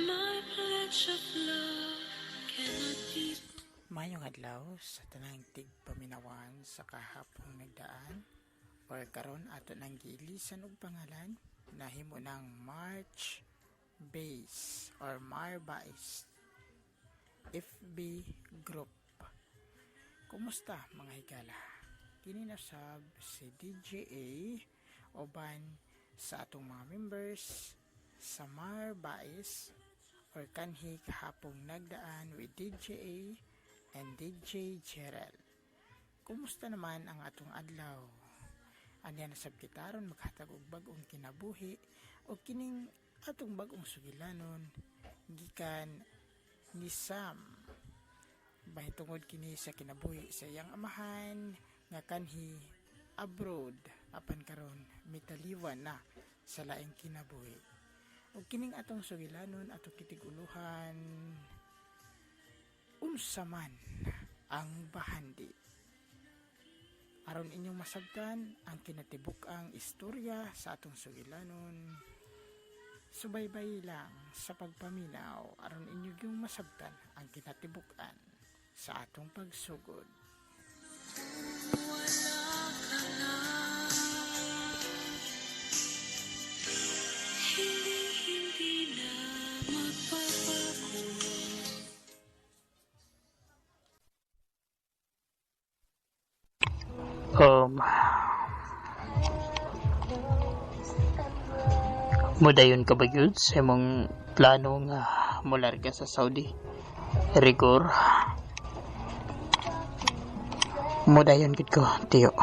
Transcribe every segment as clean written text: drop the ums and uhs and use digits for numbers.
My pledge of love cannot be Maayong adlaw sa tanang tigpaminawan sa kahapong nagdaan or karon ato nang giilisan og pangalan, nahimo ng March Base or Marbais FB Group. Kumusta, mga higala? Kini na sab si DJA uban sa atong mga members sa Marbais or kanhi kahapong nagdaan with DJA and DJ Gerald. Kumusta naman ang atong adlaw? Aniya na sab kita ron maghatag og bag-ong kinabuhi o kining atong bag-ong sugilanon gikan ni Sam. Bahitungod kini sa kinabuhi sa iyang amahan nga kanhi abroad apan karon mitaliwan na sa laing kinabuhi. Ug kining atong sugilanon, atong kitig-uluhan unsa man ang bahandi. Aron inyong masabtan ang kinatibuk-ang istorya sa atong sugilanon, subaybay lang sa pagpaminaw aron inyo yung masabtan ang kinatibuk-an sa atong pagsugod. Wala ka na. Hindi, hindi na magbabago. Mudayon ka ba gyud sa imong plano nga mularga sa Saudi, Rigor? Mudayon gid ko, tiyo.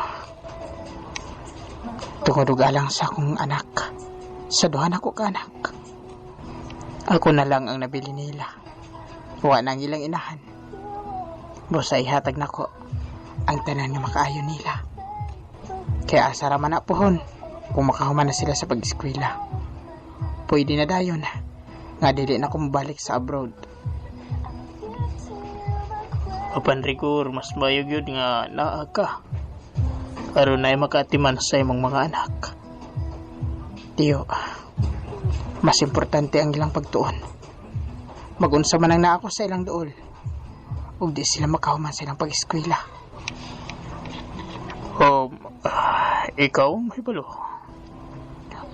Tungod og alang sa akong anak. Sa duha nako ka anak. Ako na lang ang nabili nila. Wa na ang ilang inahan. Busa ihatag nako ang tanan nga makaayo nila. Kaya asa ra man na pohon kung makahuman na sila sa pag-eskwela. Pwede na dayon nga dili na ko mobalik sa abroad. Apan Rigor, mas maayo gyud nga naa ka. Aron naay makaatiman sa imong mga anak. Tiyo, mas importante ang ilang pagtuon. Magunsa man ang naa ko sa ilang duol ug di sila makahuman sa ilang pag-eskwela. Ikaw, mahibalo.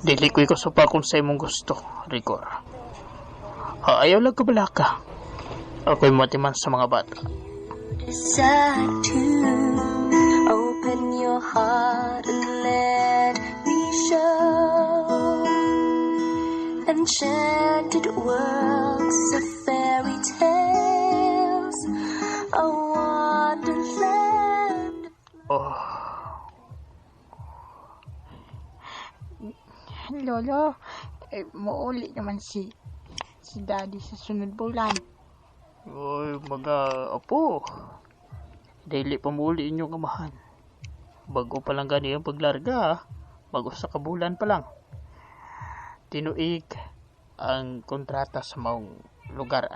Dili ko ikaw supakon sa imong gusto, Rigor. Ayaw lang kabalaka. Ako'y matiman sa mga bata. Decide to open your heart and let me show enchanted worlds of fairy tales, a wonderland. Oh, Lolo, eh, muuli naman si Daddy sa sunod bulan. Oy, mga apo. Dili pa muli inyong amahan. Bago pa lang gani ang paglarga, bago sa kabulan pa lang. Tinuig ang kontrata sa maong lugar,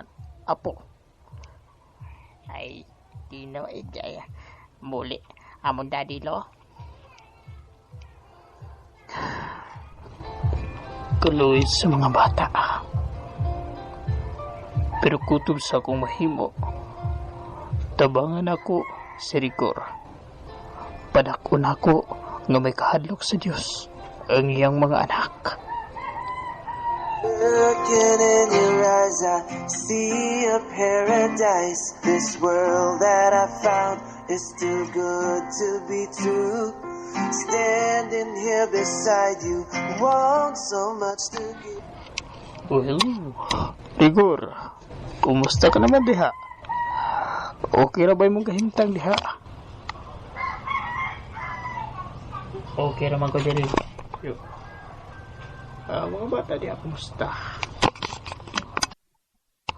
apo. Ay, tinuig ay muli among Daddy lo. Kaluoy sa mga bata. Pero kutob sa akong mahimo. Tabangan ako si Rigor. Padakon ako nga may kahadlok sa Dios ang iyang mga anak. Looking in your eyes, I see a paradise. This world that I found is too good to be true. Standing here beside you, want so much to give. Well, Rigor, kumusta ka naman diha? Okay ra ba imong kahimtang diha? Okay ra man ko diri. Yo. Mga bata diha, kumusta?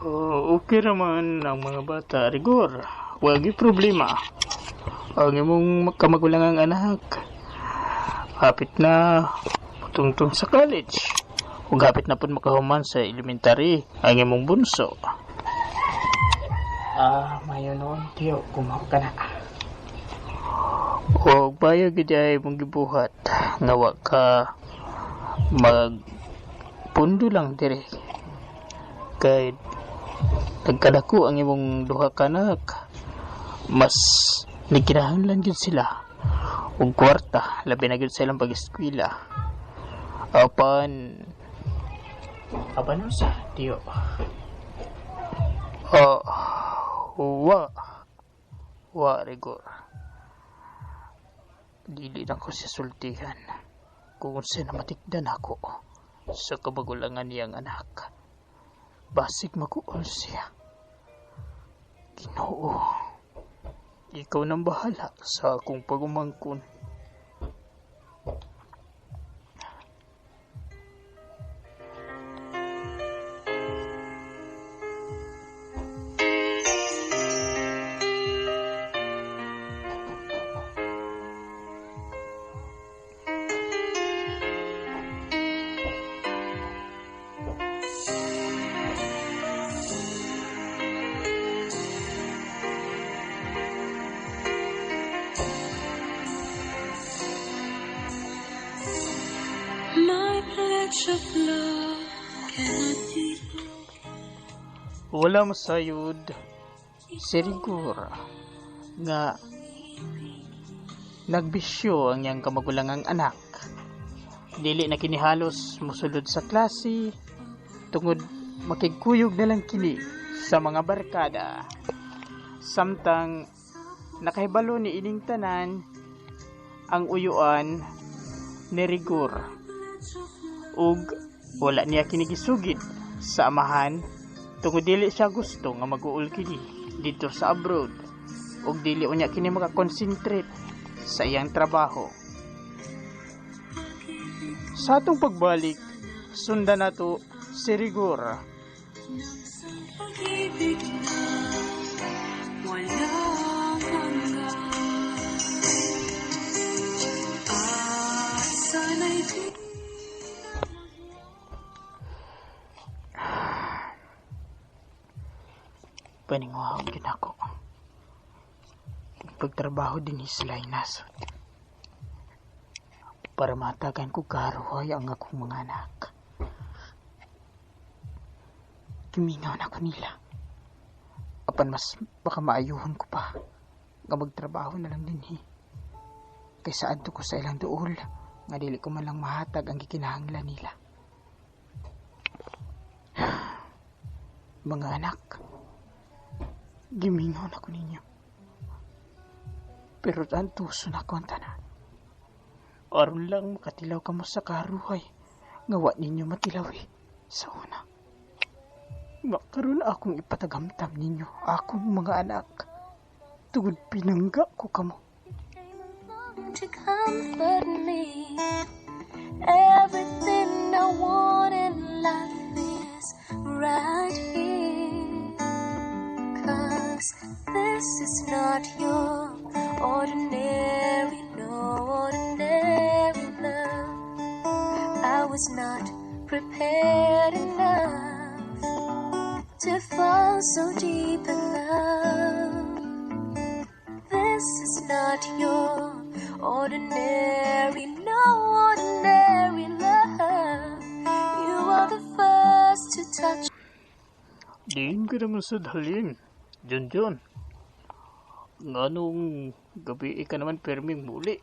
Oh, okay ra man ang mga bata, Rigor. Wagi problema. Ang imong kamagulangang anak, hapit na tungtong sa college. Ug hapit na pud makahuman sa elementary ang imong bunso. Mayo noon, tiyo, kumaw ka na. Og bayo gid ay imong gibuhat nga wa ka magpundo lang dire. Kay nagkadako ang imong duha ka anak, mas nagkinahanglan gyud sila og kwarta, labi na gyud sa ilang pag-eskwela. Apan apan unsa, tiyo? Wa wa Rigor, dili na ko siya sultihan kung unsa na matikdan ako sa kamagulangan niyang anak. Basig mag-uol siya. Ginoo, ikaw nang bahala sa akong pagumangkon. My pledge of love cannot be broken. Wala masayod si Rigor nga nagbisyo ang iyang kamagulangang anak. Dili na kini halos mosulod sa klase tungod makigkuyog na lang kini sa mga barkada. Samtang nakahibalo ni ining tanan ang uyuan ni Rigor ug wala niya kini gisugid sa amahan tungod dili siya gusto nga mag-uol kini didto sa abroad ug dili unya kini makakonsentrate sa iyang trabaho. Sa atong pagbalik, sundan nato si Rigor. Pag-ibig na walang hanggan. At sana'y di Paninguhaon gyud ako. Pagtrabaho din sila ay nasod. Para matagan ko karuhay ang akong mga anak. Gimingaw na ko nila. Apan mas baka maayuhon ko pa nga magtrabaho na lang dinhi. Kaysa adto ko sa ilang duol nga dili ko man lang mahatag ang gikinahanglan nila. Mga anak, gimingaw na ko ninyo. Pero antuso na ko ang tanan. Aron lang makatilaw kamo sa karuhay nga wa ninyo matilawi sa una. Makaroon akong ipatagamtam ninyo akong mga anak. Tugod pinangga ko kamo. To comfort me. Everything I want in life is right here. 'Cause this is not your ordinary, no ordinary love. I was not prepared enough to fall so deep in love. This is not your ordinary, no ordinary love. You are the first to touch. Diin ka naman sa dalhin, John John. Nganong gabi ka naman perming muli?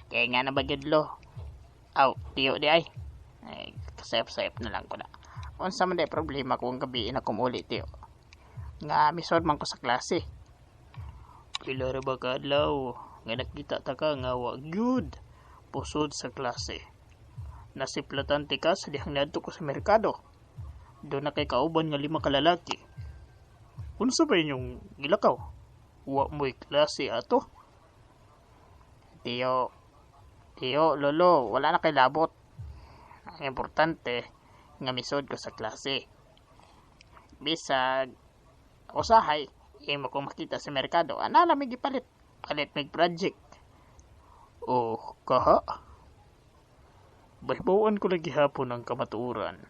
Kaya nga na ba gyud, lo? Aw, tiyo diay. Ay, kasayap-sayap na lang ko na. Unsa man day problema kung gabi na kumuli, tiyo? Nga misod man ko sa klase. Pila ra ba ka adlaw nga nakita ta ka nga wa gyud pusod sa klase. Nasiplatan ti ka sa dihang niadto ko sa merkado. Doon na kay kauban nga lima ka lalaki. Unsa ba inyong gilakaw? Wa mo'y klase ato? Tiyo, tiyo, lolo, wala na kay labot. Ang importante, nga misod ko sa klase. Bisag, usahay, imo ko makita sa merkado, ana lang may gipalit. Palit mig project. Oh, kaha? Bahibawan ko lagi hapon ang kamatuoran.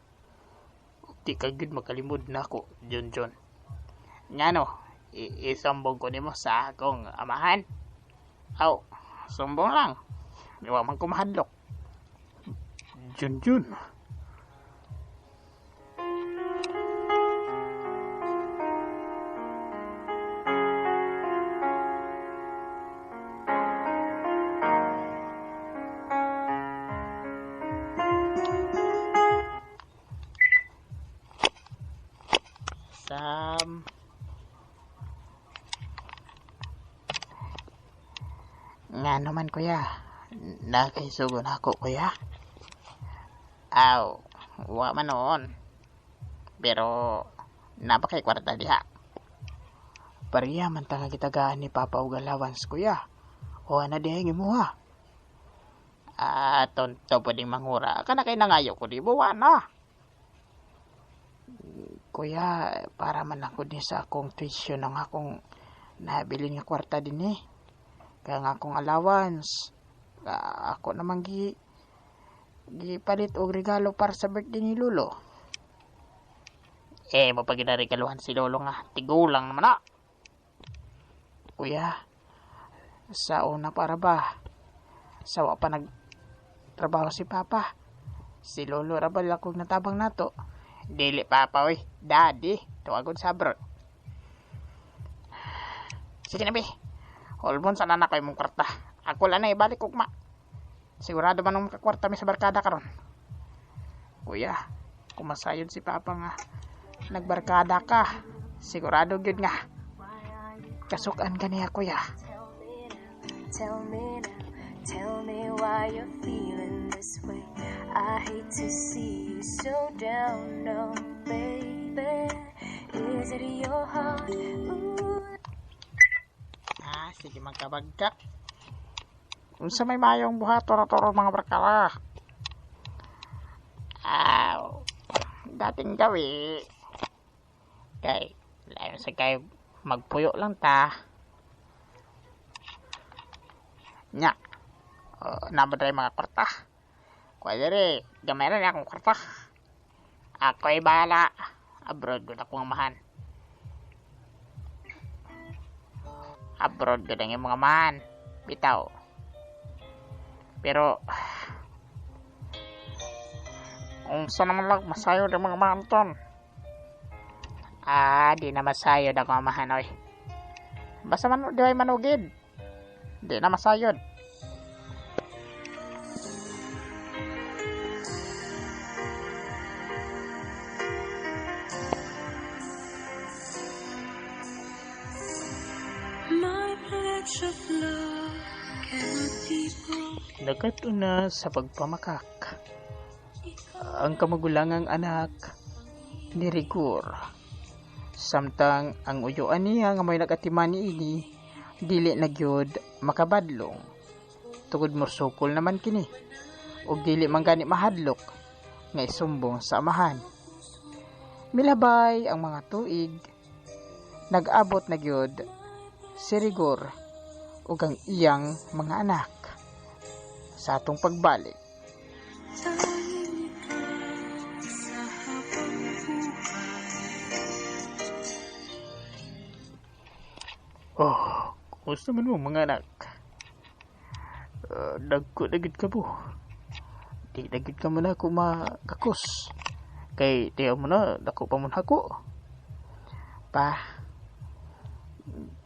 Di ka gyud makalimod nako, John John. Ngano, isumbong ko nimo sa akong amahan. Aw, sumbong lang. Wa man ko mahadlok. John John. Sam. Nga naman kuya, nakaisugo na ako kuya. Aw, wa man noon. Pero napakay kwarta diha. Pariya man ta nga gitagaan ni Papa og allowance kuya. O ana diha ang imuha. Ah, tonto pwedeng mangura. Kana kay nangayo ko di buwa na. Kuya, para man ako din sa akong tuition ang akong nabili nga kwarta din eh. Kaya nga akong allowance. Ako naman gipalit og regalo para sa birthday ni Lolo. Eh, mo pa ginaregaluhan si Lolo nga. Tigulang naman na. Kuya, sa una para ba? Sa wa pa nagtrabaho si Papa. Si Lolo ra ba akong natabang nato. Dili papa oy. Daddy, tuwagon sa abroad. Sige na be. Holbon sana na kayo mong kwarta. Ako lang na ibalik ugma. Sigurado man nung makakwarta mi sa barkada karon. Kuya, kumasayod si Papa nga nagbarkada ka. Sigurado gyud nga kasukan ka niya kuya. Tell me now, tell me why you're feeling this way. I hate to see you so down, no, baby. Is it your heart? Ooh. Ah, sige magkabagka. Unsa may mayong buhaton na toro mga barkada? Aw, dating gawi. Kay, layo sa kay magpuyo lang ta. Nya, uh, nabadray mga kwarta. Kuya diri, gamay ra akong kwarta. Ako'y bahala. Abroad gud akong amahan. Abroad gud ang imong amahan. Bitaw. Pero unsa naman lang masayod ang mga amahan ton. Ah, di na masayod ang amahan oy. Basta man di ay manugid. Di na masayod. My pledge of love cannot be broken. Nagatuna sa pagpamakak ang kamagulangang anak ni Rigor. Samtang ang uyuan niya nga may nagatiman niini dili na gyud makabadlong. Tugod morsukol naman kini ug dili man gani mahadlok nga isumbong sa amahan. Milabay ang mga tuig, nag-abot na gyud si Rigor ug ang iyang mga anak sa atong pagbalik. Tanging ikaw sa habang buhay. Oh, kumusta man mo mga anak? Dagko na gid ka po. Di na gid ka man ako makakos. Kay tiyaw mo na, dako pa man ako. Pa,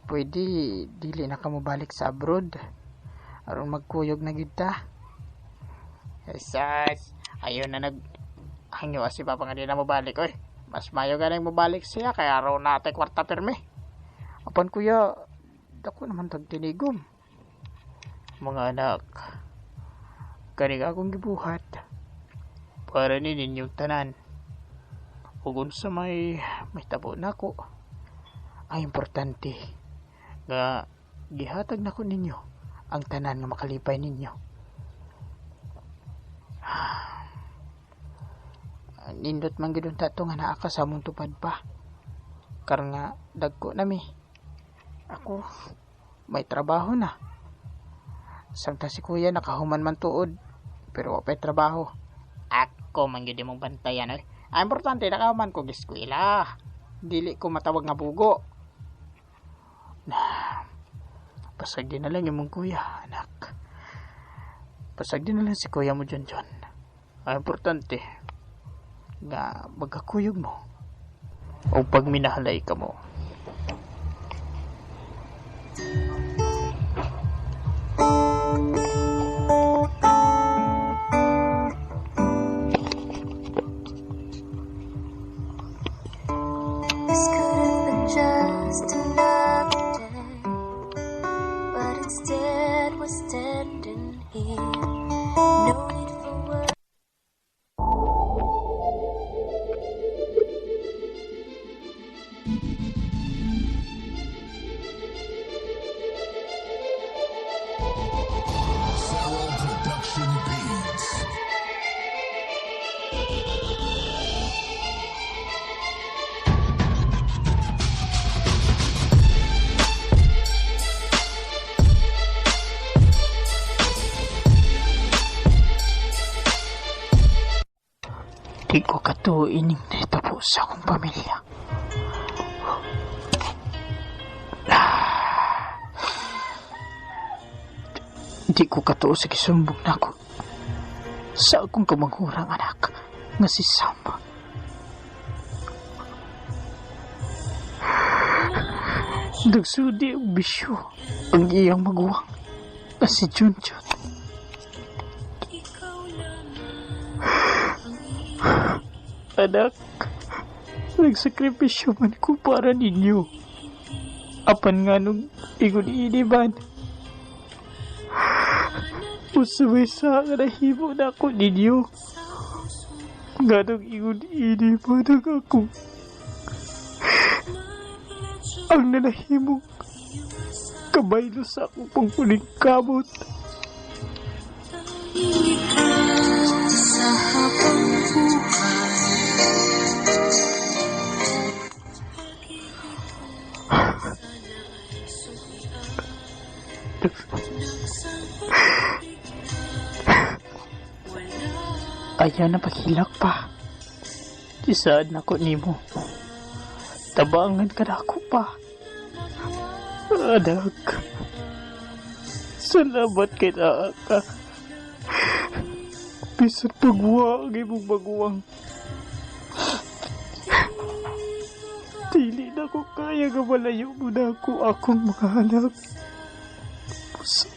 pwede dili na ka mobalik sa abroad. Aron magkuyog na gyud ta. Jesus, ayon na nag hangyo si Papa nga di na mobalik oy. Mas mayo ganing mobalik siya kay araw na atay kwarta pirmi. Apan kuya, dako naman tag tinigom. Mga anak, kani akong gibuhat para ni ninyong tanan. Ug unsa may tabo nako. Ang importante nga gihatag nako ninyo ang tanan nga makalipay ninyo. Nindot man gid unta to nga naa ka sa among tupad pa. Karon nga dagko nami. Ako may trabaho na. Samtang si kuya nakahuman man tuod pero wa pa'y trabaho. Ako man gyud imong bantayan oy. Ang importante nakahuman ko eskwela. Dili ko matawag nga bugo. Pasag din na lang imong kuya, anak. Pasag din na lang si kuya mo John John. Ang importante nga magkakuyog mo o pag minahalay ka mo. This could just another day. But instead, we're standing here. No need for words. Pharaoh Production Beats. Di ko katuo ining nahitabo sa akong pamilya. Di ko katuo sa gisumbong nako sa akong kamanghurang anak nga si Sam. Nagsudi og bisyo ang iyang maguwang nga si Junjun. Anak, nagsakripisyo man ko para ninyo. Apan nga nung ingon ini man, usaway sa nahimo na ako ninyo. Nga nung ingon ini man ang ako. Ang nanahimo, kabaylo sa akong panghuling kamot. Sa habang buhay. Ayaw na paghilak pa. Isaad na ko nimo. Tabangan ka na ako pa. Anak. Salamat kay naa ka. Bisan pagwa ang imong maguwang. Dili na ko kaya nga malayo mo na ako akong mga anak. Busa.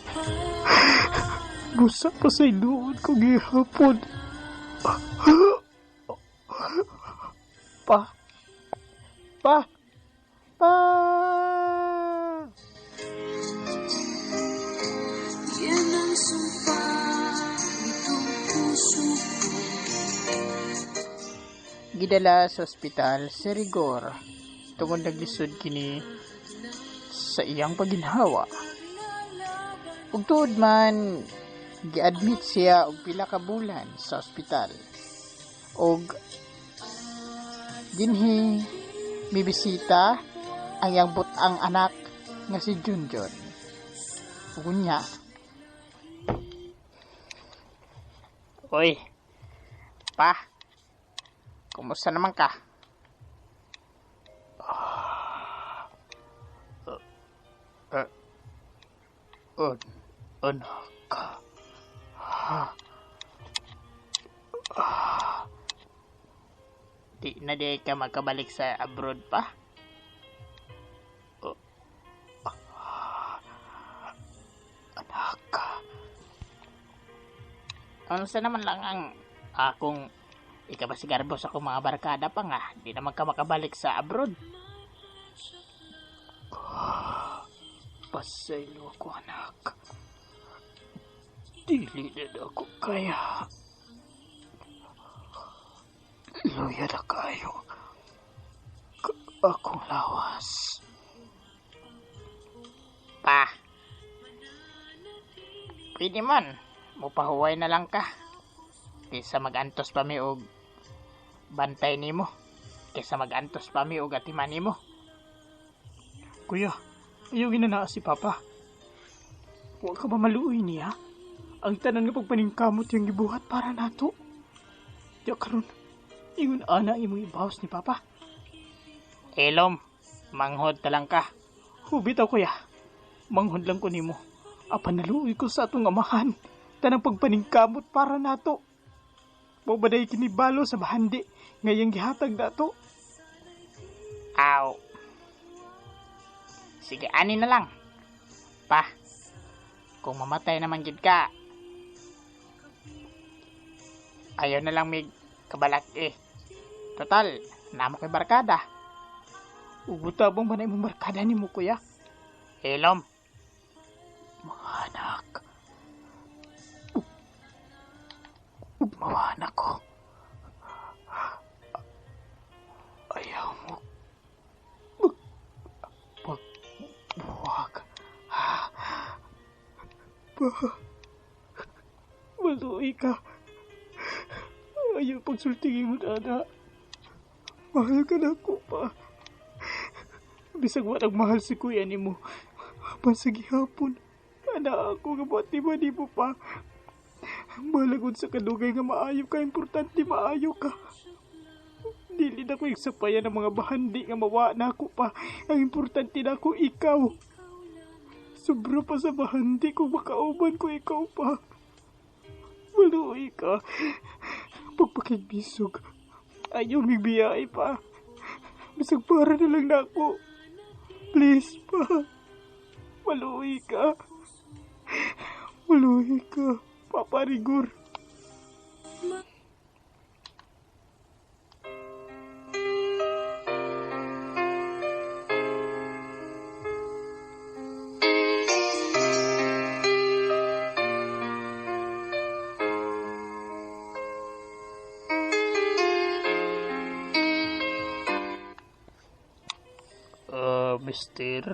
Busa pa sa iluon ko gihapon. Pa. Pa. Pa. Yan ang sumpa nitong puso ko. Gidala sa ospital si Rigor tungod naglisod kini sa iyang paginhawa. Ug tuod man giadmit siya og pila ka bulan sa ospital. Og dinhi mibisita ang iyang but-ang anak nga si Junjun. Ug unya, Oy, pa, kumusta naman ka? Anak. Di na di ka makabalik sa abroad pa? Anak. Unsa naman lang ang akong ikabasigarbo sa akong mga barkada pa nga, di naman ka makabalik sa abroad. Pasaylo ako, anak. Dili na ako kaya. Luya na kayo. Akong lawas. Pa. Pwede man. Mupahuway na lang ka. Kaysa mag-antos pa mi og bantay nimo. Kaysa mag-antos pa mi og atiman nimo. Kuya, ayaw ginanaa si Papa. Huwag ka ba maluoy niya? Ang tanan nga pagpaningkamot yung gibuhat para nato. Di karon, ingon ana imong ibawas ni Papa. Elom, manghod ta lang ka. Hubitaw kuya, manghod lang ko nimo. Apan naluoy ko sa atong amahan. Tanang pagpaningkamot para nato. Mao ba day kinibalo sa bahandi ngayang gihatag nato? Aw. Sige, ani na lang. Pa, kung mamatay naman gid ka, ayaw na lang mig kabalak eh. Total, namo kay barkada. Ug butabang ba na imong barkada nimo, kuya? Hilom. Mga anak. Ug mawa na ko. Ayaw mo. Pagbuwag. Ha? Pa. Maluoy ka. Ayaw pagsultingin mo, dada. Mahal ka na ako pa. Bisag wa nagmahal si kuya nimo. Apan sa gihapon, ana ako nga buhat di ba nimo pa. Malagod sa kadugay nga maayo ka, importante maayo ka. Dili na ko igsapayan ng mga bahandi nga mawa na ako pa. Ang importante na ako, ikaw. Sobra pa sa bahandi kung makauban ko ikaw pa. Maluoy ka. Pagpakigbisog, ayaw migbiyay pa. Bisag para na lang na ako. Please pa. Maluoy ka. Maluoy ka. Papa Rigor. Mister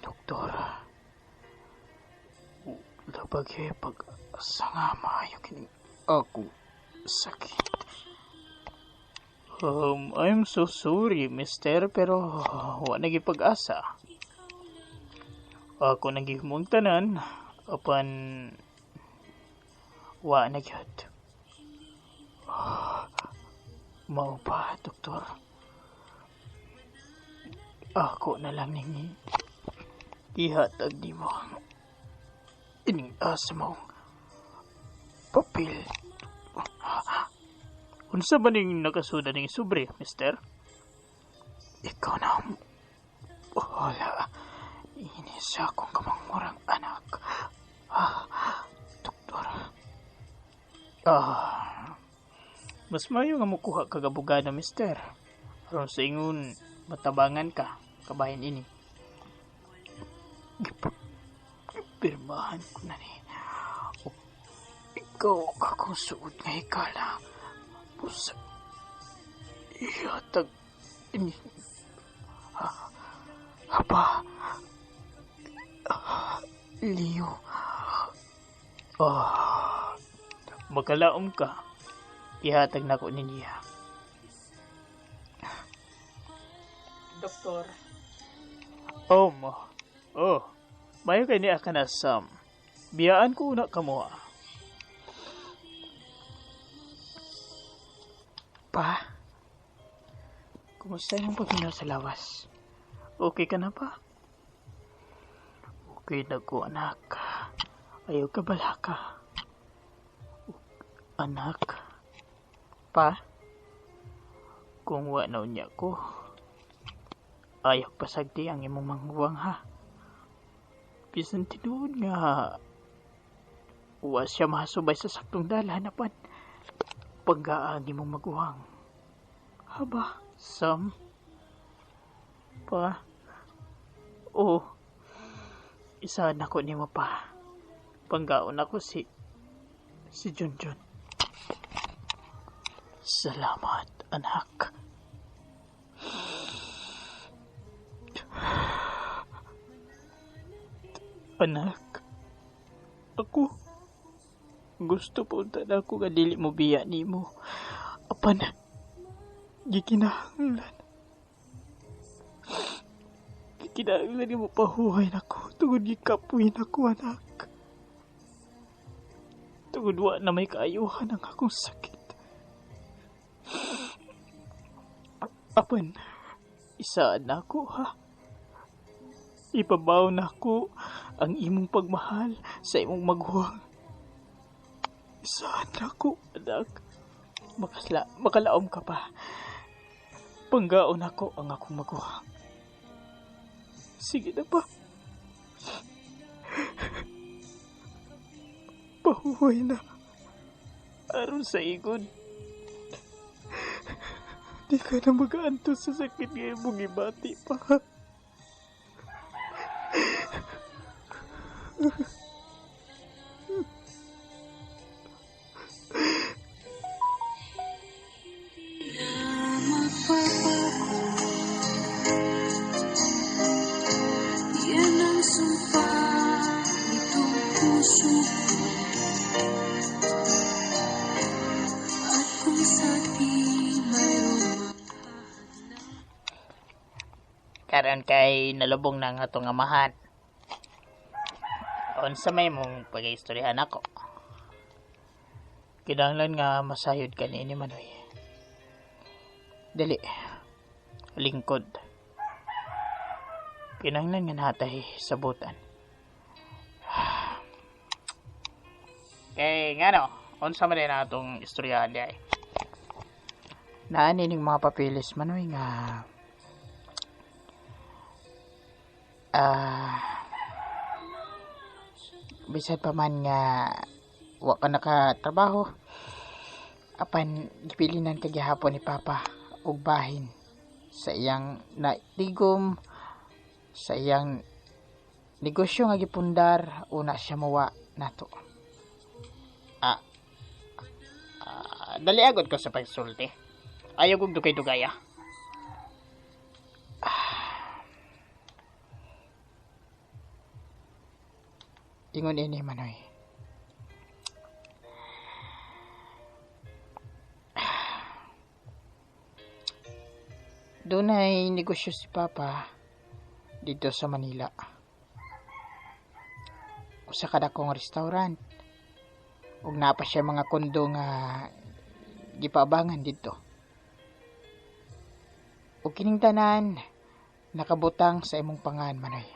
Doktor, labag pag-asa nga maayo kining ako sakit. I'm so sorry, mister, pero wa nagipag-asa. Ako nagihimong tanan, apan wa na gyud. Mao pa, doktor. Ako na lang ningi ihatag nimo ang ining asa mo papel. Unsa ba ning nakasuda ning sobre, mister? Ikaw na ang wala. Ini sa akong kamangurang anak. Doktor. Mas mayo nga mukuha kag abogado, mister. Aron sa ingon, matabangan ka, kabahin ini. Gipirmahan ko na ni. O, ikaw akong suod nga hikala. Pusa. Ihatag ini. Haba. Leo. Magkalaom ka. Ihatag na ko ni niya. Doktor. Oh, mo. Oh. Mayo kay niya ka na, Sam. Biyaan ko una ka mo, ah. Pa? Kumusta imong paghinlo sa lawas? Okay ka na pa? Okay na ko, anak. Ayaw ka balaka. Anak. Pa? Kung wa na unya ko, ayaw pasagdi ang imong manghuwang, ha? Bisan tinuod nga wa siya mahasubay sa saktong dalan, apan paggaang imong maguwang. Haba, Sam? Pa? Oh, isa na ko nimo pa. Panggaon ako si Junjun. Salamat, anak. Anak, ako, gusto po na ako nga dili mo biya nimo. Apan, gikinahanglan. Gikinahanglan nimo pahuhay nako, tungod gikapuy nako, anak. Tungod wa na may kaayuhan ang akong sakit. Apan, isaan na ako, ha? Ipabaw na ako ang imong pagmahal sa imong maguwang. Isaan na ako, anak. Makalaom ka pa. Panggaon ako ang akong maguwang. Sige na pa. Pahuway na. Aron sa igon. Di ka na mag-aantos sa sakit nga imong gibati pa. Yan ang sumpa nitong puso ko. At kung sa di mayroon Karon kay nalubong na nga atong amahan. Unsa may mong pagaistoryahan ako? Kinahanglan nga masayod ka niini Manoy. Dili. Lingkod. Kinahanglan nga natay sabutan. Kay ngano, unsa man din atong istoryahan di ay? Naa ning mga papilis Manoy nga bisan pa man nga wa ka nakatrabaho, apan gibilinan ka gihapon ni Papa og bahin sa iyang natigom sa iyang negosyo nga gipundar una siya mowa nato. Dali agad ko sa pagsulti. Ayaw kong dugay-dugay ah. Ingon ini Manoy. Dunay negosyo si Papa dito sa Manila. Usa ka dakong restaurant. Ug naa pa siya mga kondo nga gipaabangan didto. Ug kining tanan nakabutang sa imong pangan Manoy.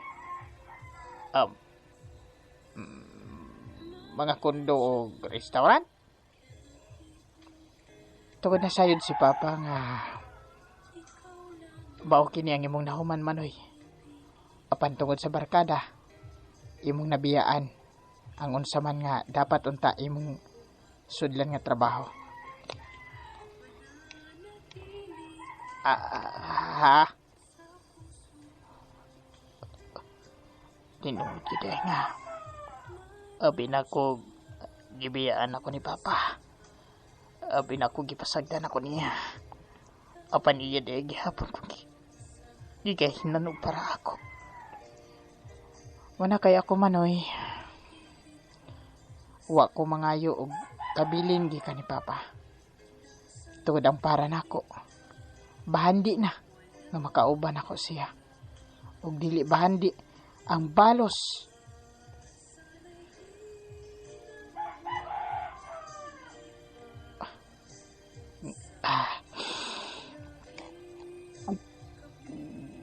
Mga kondo og restaurant? Tungod na sayod si Papa nga bao kini ang imong nahuman Manoy. Apan tungod sa barkada, imong nabiyaan ang unsa man nga dapat unta imong sudlan nga trabaho. Ha? Tinuod gyud ay nga. Abi na ko gibiyaan ako ni Papa. Abi na ko gipasagdan ako niya. Apan iya di gihapon ko gigahinan og para ako. Wala kay ako Manoy. Wa ko mangayo og kabilin gikan ni Papa. Tungod ang para nako. Bahandi na nga makauban ako siya. Og dili bahandi ang balos.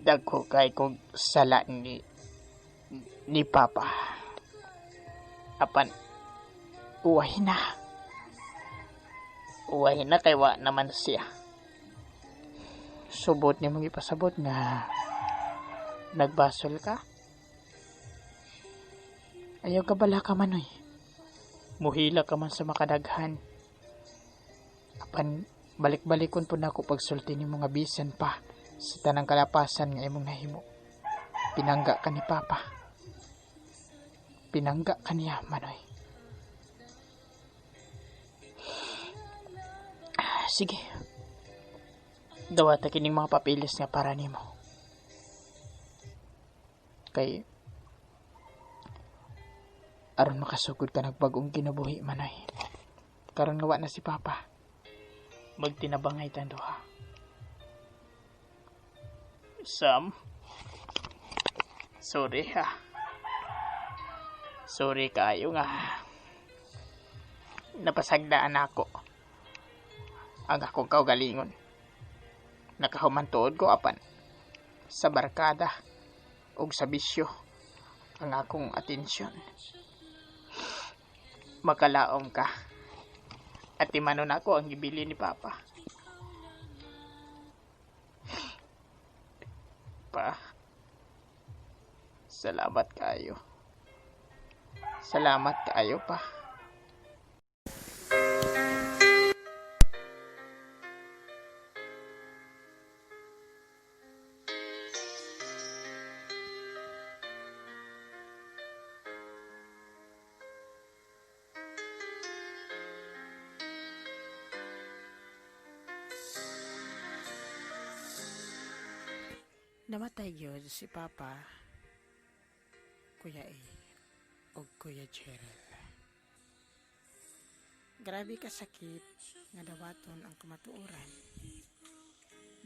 Dagko kay kog sala ni Papa. Apan uway na. Uway na kay wa naman siya. Subot ni mong ipasabot nga nagbasol ka. Ayaw ka bala ka Manoy. Muhila ka man sa makadaghan. Apan balik-balikon po nako pagsulti nimo nga bisan pa sa tanang kalapasan nga imong nahimo. Pinangga ka ni Papa. Pinangga ka niya, Manoy. Sige. Dawata kining mga papilis nga para nimo. Kay aron makasugod ka nagbagong kinabuhi, Manoy. Karon nga wa na si Papa. Magtinabangay tang duha. Sam, sorry ha. Sorry kayo nga. Napasagdaan ako. Ang akong kaugalingon. Nakahuman tuod ko apan sa barkada ug sa bisyo ang akong atensyon. Makalaom ka. At timanon ako ang gibili ni Papa. Pa, salamat kayo. Salamat kayo pa. Namatay gyud si Papa, Kuya A, ug Kuya Gerald. Grabe ka sakit nga dawaton ang kamatuoran.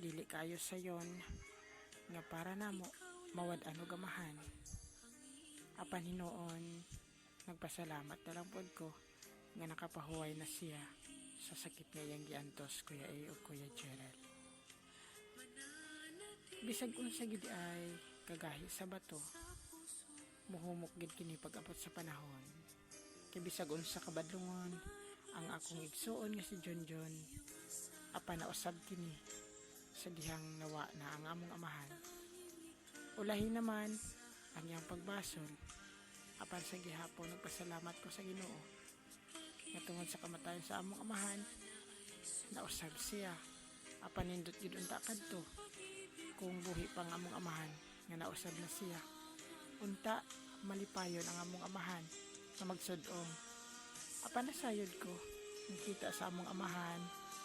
Dili kayo sayon nga para namo mawad-an og amahan. Apan hinuon, nagpasalamat na lang pod ko nga nakapahuway na siya sa sakit nga iyang giantos, Kuya A ug Kuya Gerald. Bisag unsa gid ay kagahi sa bato, muhumok gid kini pag-abot sa panahon. Kay bisag unsa ka badlungon ang akong igsuon nga si John John, apan nausab kini sa dihang nawa na ang among amahan. Ulahi naman ang iyang pagbasol, apan sa gihapon nagpasalamat ko sa Ginoo nga tungod sa kamatayon sa among amahan, nausab siya. Apan nindot gid unta kadto kung buhi pa ang among amahan nga nausab na siya. Unta malipayon ang among amahan nga magsud-ong. Apan nasayod ko nakita sa among amahan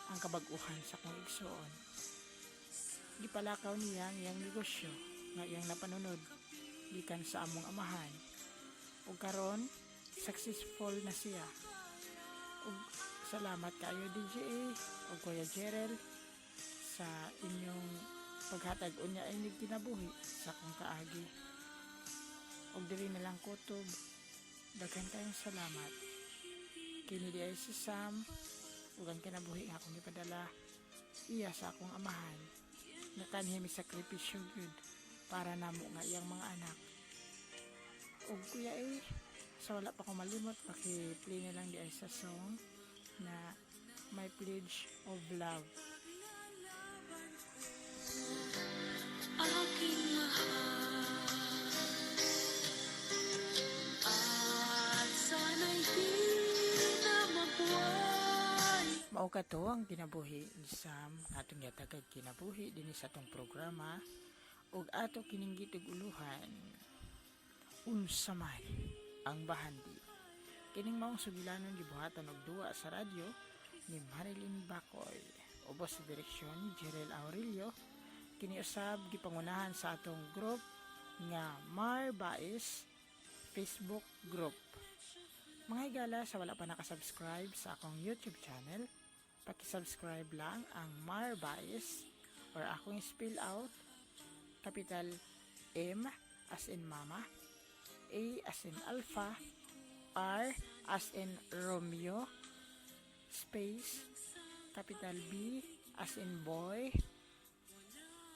ang kabag-uhan sa akong igsuon. Gipalakaw niya ang iyang negosyo nga iyang napanunod gikan sa among amahan. Ug karon successful na siya. Ug salamat kaayo, DJA ug Kuya Gerald, sa inyong paghatag unya ay kinabuhi sa akong kaagi. Ug diri na lang kutob. Daghan kayong salamat. Kini di ay si Sam ug ang kinabuhi nga akong gipadala iya sa akong amahan nga kanhi mi sakripisyo gyud para namo nga iyang mga anak. Ug Kuya A, sa wala pa ko malimot, paki-play na lang di ay sa song na "My Pledge of Love." Aking lahat. At sana'y di na magwala. Mao kato ang kinabuhi ni Sam nga atong gihatagag kinabuhi dinhi sa atong programa ug ato kining gitug-uluhan, "Unsa man ang Bahandi." Kining maong sugilanon gibuhatan og duwa sa radyo ni Marilyn Bacoy ubos sa direksyon ni Jerel Aurelio. Kini usab gipangunahan sa atong group nga Mar Bais Facebook group. Mga higala, sa wala pa nakasubscribe sa akong YouTube channel, paki-subscribe lang ang Mar Bais or akong spell out, capital M as in Mama, A as in Alpha, R as in Romeo, space, capital B as in Boy,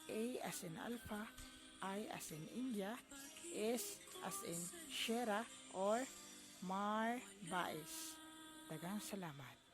A as in Alpha, I as in India, S as in Sierra or Mar Bais. Daghang salamat.